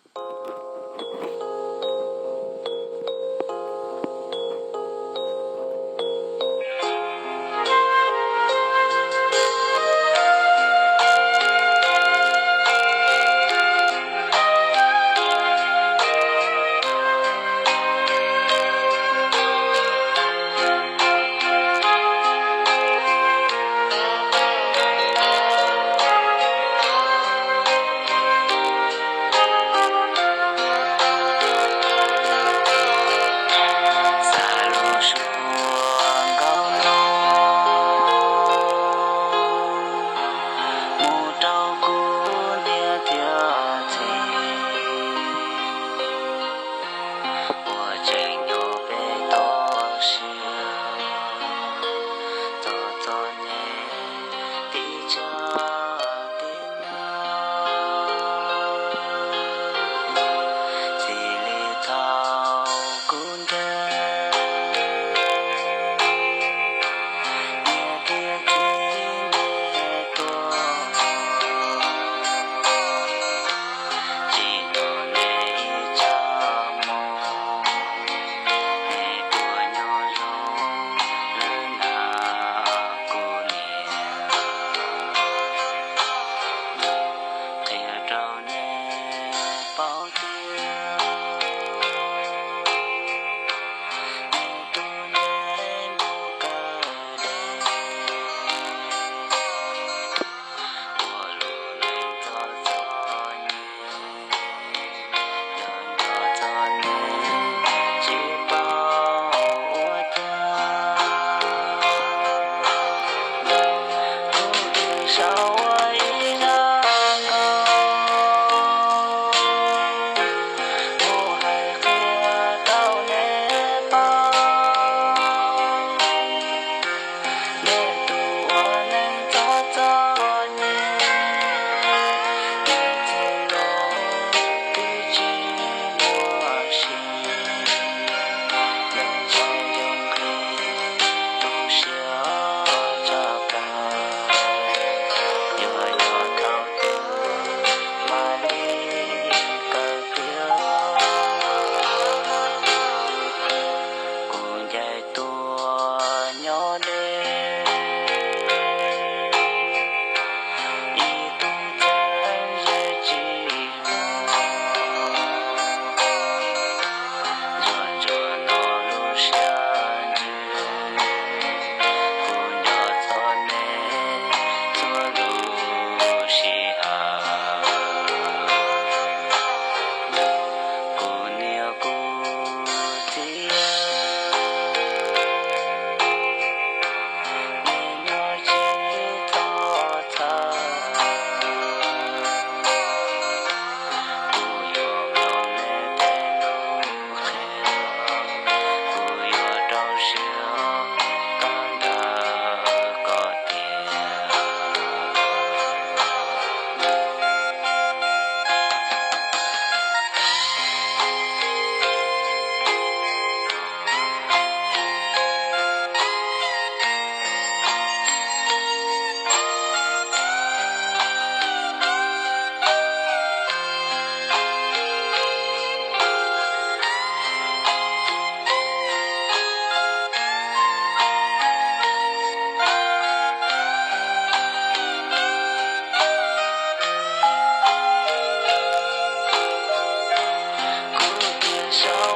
Xav lus suab nkauj no mus rau kuv niam thiab txiv uas tseem nyob pem toj siab, txom txom nyem tib tsa tib nag, xws li thaum kuv ncaim niam thiab txiv nej tuaj, tsim nyog nej ib tsam mus, nej puas nyob zoo lawm na kuv niam? Qhia rau nej paub tias nej tus ncev mus kawm dej, ua lub neej txom txom nyem, nco nco txom nyem tsis paub ua cas. Kuv twb sau ua ib zaj nkauj mus hais qhia rau nej paub, nej tus ua neej txom txom nyem, nej txiv los twb tsis muaj sia, nej tseem yoo nqi tu siab tshaj plaws, yuav yog thaum twg mam li kawm tiav. Kuv ncaim tuaj nyob deb, ib tug ntxhais ze tsis muag, ntsuag ntsuag no lub siab ntsws, kuv nco txog nej txhua lub sij hawm. Kuv niam kuv txiv, nej nyob tsis txhob txhawj, kuv yuav mloog nej tej lus qhia, kuv yuav rau siab kawm ntawv kom tiav. Kuv tias sau